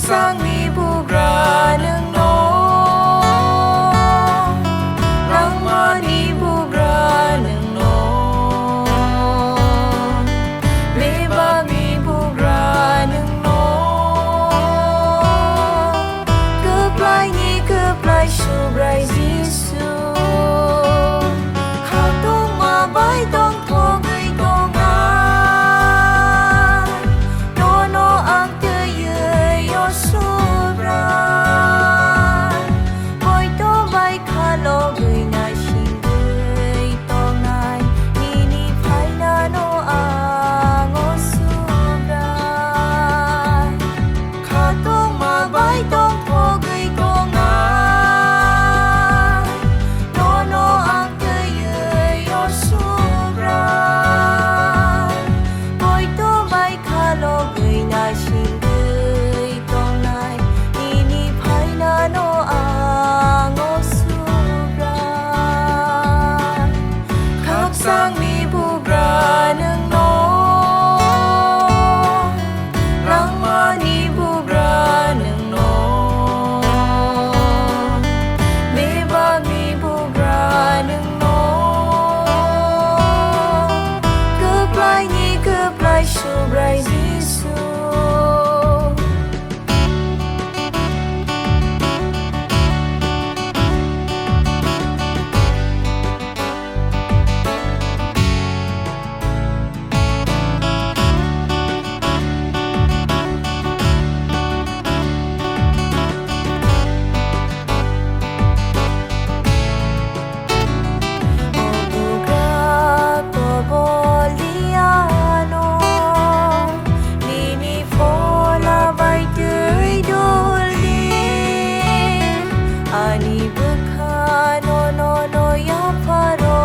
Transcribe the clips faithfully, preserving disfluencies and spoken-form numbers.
Khakchangni bugra nwngno, langmani bugra nwngno, bebakni bugra nwngno, kwplaini kwplai Subrai Jisu, khatungma bai tongthogwi tongnai. Nono ang twiwi o Subrai, poito bai khalogwi naisingwi tongnai, nini phainano ang o Subrai. Khatungma bai tongthogwi tongnai, nono ang twiwi o Subrai, poito bai khalogwi naisingwi tongnai, nini phainano ang o Subrai. Khakchangni bugra nwngno, langmani bugra nwngno, bebakni bugra nwngno, kwplaini kwplai Subrai Jisu. O bugra kobol di ano, nini phola bai twi dol di. Ani bwkha no nono yapharo,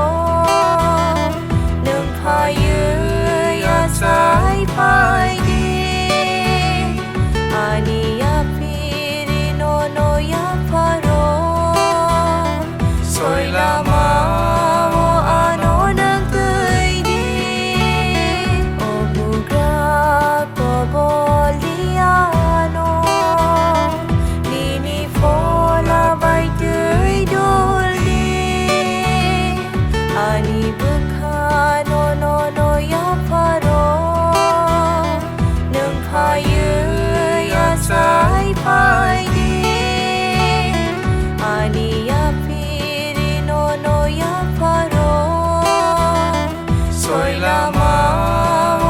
nwng phaiwi achai phai di. Ani yaphiri nono yapharo, soi lama o ano nwng twi di. O bugra kobol di ano, nini phola bai twi dol di. Ani bwkha no nono yapharo, nwng phaiwi achai phai di. Ani yaphiri nono yapharo, soi lama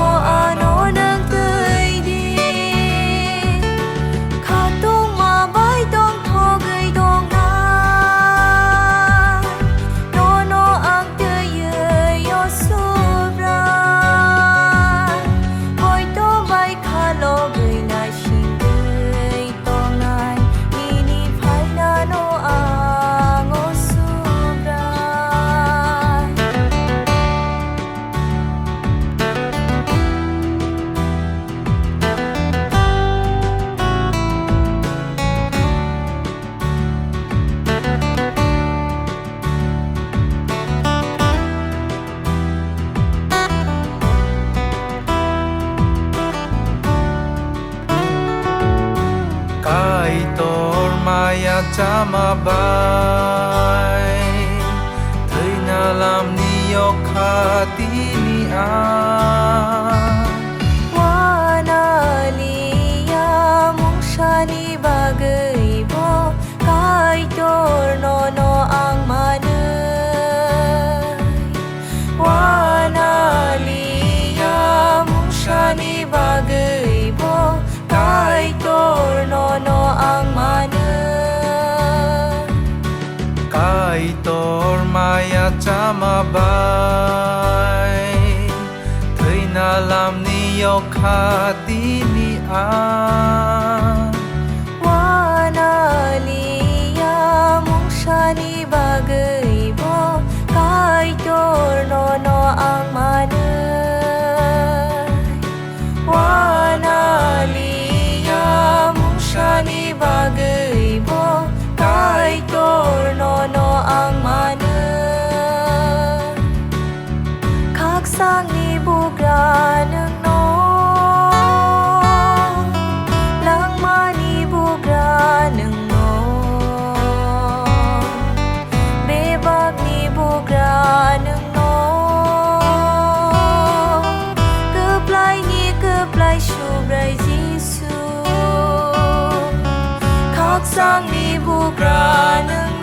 o ano nwng twi di. Khatungma bai tongthogwi tongnai, nono ang twiwi o Subrai, poito bai khalogwi naisingwi tongnai, nini phainano ang o Subrai. Kaitor maya chama bai, thwina lamni yokha tini ang. Uanaliya mungsani bagwi bo Kaitor nono ang manwi. Uanaliya mungsani bagwi bo Kaitor nono ang manwi. Kaitor maya chama bai, thwina lamni yokha tini ang. Uanaliya mungsani bagwi bo Kaitor nono ang manwi. Uanaliya mungsani bagwi bo Kaitor nono ang manwi. Khakchangni bugra nwngno, Swkangni bugra nwng